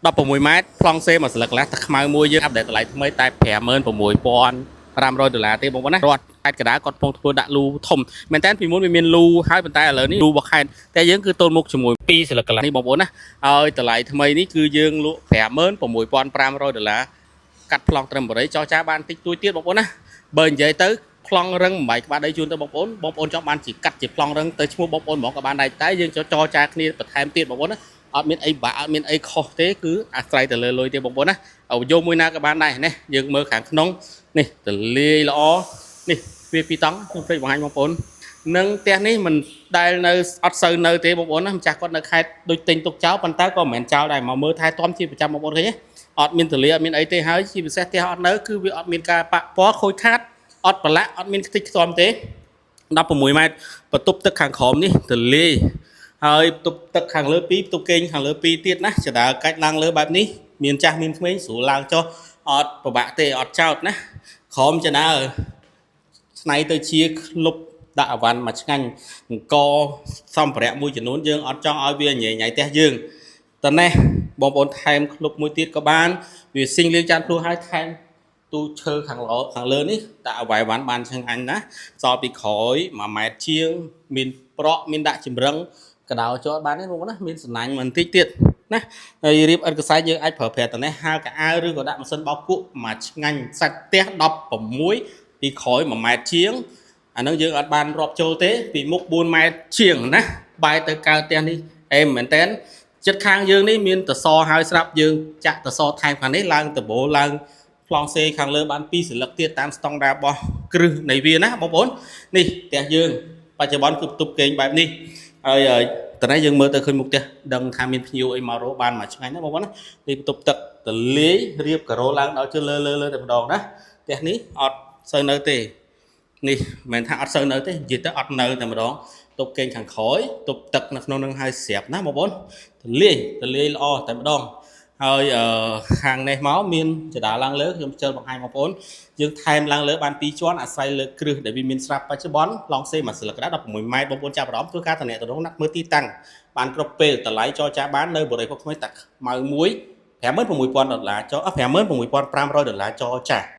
16ម៉ែត្រប្លង់សេមួយស្លឹកកន្លះតែខ្មៅមួយយើង update តម្លៃថ្មីតែ56,500ដុល្លារទេបងប្អូនណារដ្ឋខេត្តកណ្ដាលគាត់កំពុងធ្វើដាក់លូធំមែនតើពីមុនវាមានលូហើយប៉ុន្តែឥឡូវនេះលូរបស់ខេត្តតែយើងគឺទល់មុខជាមួយ2ស្លឹកកន្លះនេះបងប្អូនណាហើយតម្លៃថ្មីនេះគឺយើងលក់56,500ដុល្លារកាត់ប្លង់ត្រឹមបរិយចរចាបានតិចតួចទៀតបងប្អូនណាបើនិយាយទៅប្លង់រឹងបំបីក្បាលដីជូនទៅបងប្អូនបងប្អូនចង់បានជាកាត់ជាប្លង់រឹងទៅឈ្មោះបងប្អូនហ្មងក៏បានដែរតែយើងចរចាគ្នាបន្ថែមទៀតបងប្អូនណា អត់មានអីបាក់អត់មានអីខុសទេគឺអាស្រ័យទៅលើលុយទេបងប្អូនណាឲ្យយកមួយណាក៏បានដែរនេះយើងមើលខាងក្នុងនេះទលាយល្អនេះវាពីរតង់ខ្ញុំភ្លេចបង្ហាញបងប្អូននឹងផ្ទះនេះមិនដែលនៅអត់សូវនៅទេបងប្អូនណាម្ចាស់គាត់នៅខេត្តដូចទិញទុកចោលប៉ុន្តែក៏មិនមែនចោលដែរមកមើលថែទាំជាប្រចាំបងប្អូនឃើញទេអត់មានទលាអត់មានអីទេហើយជាពិសេសផ្ទះអត់នៅគឺវាអត់មានការប៉ះពាល់ខូចខាតអត់ប្រឡាក់អត់មានខ្ទេចខ្ទាំទេ16ម៉ែត្របន្ទប់ទឹកខាងក្រោមនេះទលាយ ហើយបន្ទប់ទឹកខាងលើ2បន្ទប់គេងខាងលើ2ទៀតណាចដើកាច់ឡើងលើបែបនេះមានចាស់មានក្មេងស្រួលឡើងចុះអត់ពិបាកទេអត់ចោតណាក្រោមចដើស្នៃទៅជាក្លុបដាក់អវ៉ាន់មកឆ្ងាញ់អង្គសម្ភារៈមួយចំនួនយើងអត់ចង់ឲ្យវាញ៉ៃញ៉ៃផ្ទះយើងតនេះបងប្អូនថែមក្លុបមួយទៀតក៏បានវាស៊ីងលាងចានភ្លោះហើយថែមទូឈើខាងលើខាងលើនេះដាក់អវ៉ៃវ៉ាន់បានឆ្ងាញ់ណាសល់ពីក្រោយ1ម៉ែត្រជាងមានប្រក់មានដាក់ចម្រឹង កដោជាប់បានទេបងប្អូនណាមានសំណាញ់បន្តិចទៀតណាហើយរៀបឥតកសែងយើងអាចប្រើប្រាស់តនេះហាលកៅអៅឬក៏ដាក់ម៉ាស៊ីនបោកគក់មួយឆ្ងាញ់សាច់ផ្ទះ16ពីក្រោយ1ម៉ែត្រជាងអាហ្នឹងយើងអត់បានរាប់ចូលទេពីមុខ4ម៉ែត្រជាងណាបែរទៅកើតផ្ទះនេះអេមមែនតើចិត្តខាងយើងនេះមានតសហើយស្រាប់យើងចាក់តសថែមខាងនេះឡើងដបូលឡើងប្លង់សេខាងលើបាន2សន្លឹកទៀតតាមស្តង់ដាររបស់គ្រឹះនៃវាណាបងប្អូននេះផ្ទះយើងបច្ចុប្បន្នគឺបន្ទប់គេងបែបនេះ ហើយតនេះយើងមើលទៅឃើញមុខផ្ទះដឹងថាមានភ្ញៀវអីមករកបានមកឆ្ងាញ់ណាបងប្អូនណានេះបន្ទប់ទឹកទលាយរៀបការ៉ូឡើងដល់ជើលើលើលើតែម្ដងណាផ្ទះនេះអត់សូវនៅទេនេះមិនមែនថាអត់សូវនៅទេនិយាយទៅអត់នៅតែម្ដងទប់គេងខាងក្រោយទប់ទឹកនៅក្នុងនឹងហើយស្រាប់ណាបងប្អូនទលាយទលាយល្អតែម្ដងហើយអឺខាងនេះមកមានចដាឡើងលើខ្ញុំជិលបង្ហាញបងប្អូនយើងថែមឡើងលើបាន2ជាន់អាស្រ័យលើគ្រឹះដែលវាមានស្រាប់បច្ចុប្បន្នឡង់សេមួយស្លឹកដែរ16ម៉ែត្របងប្អូនចាប់អារម្មណ៍ធ្វើការតំណែងណាត់មើលទីតាំងបានគ្រប់ពេលតម្លៃចរចាបាននៅបរិភោគថ្មីតាខ្មៅមួយ56,000ដុល្លារចរ56,500ដុល្លារចរចា។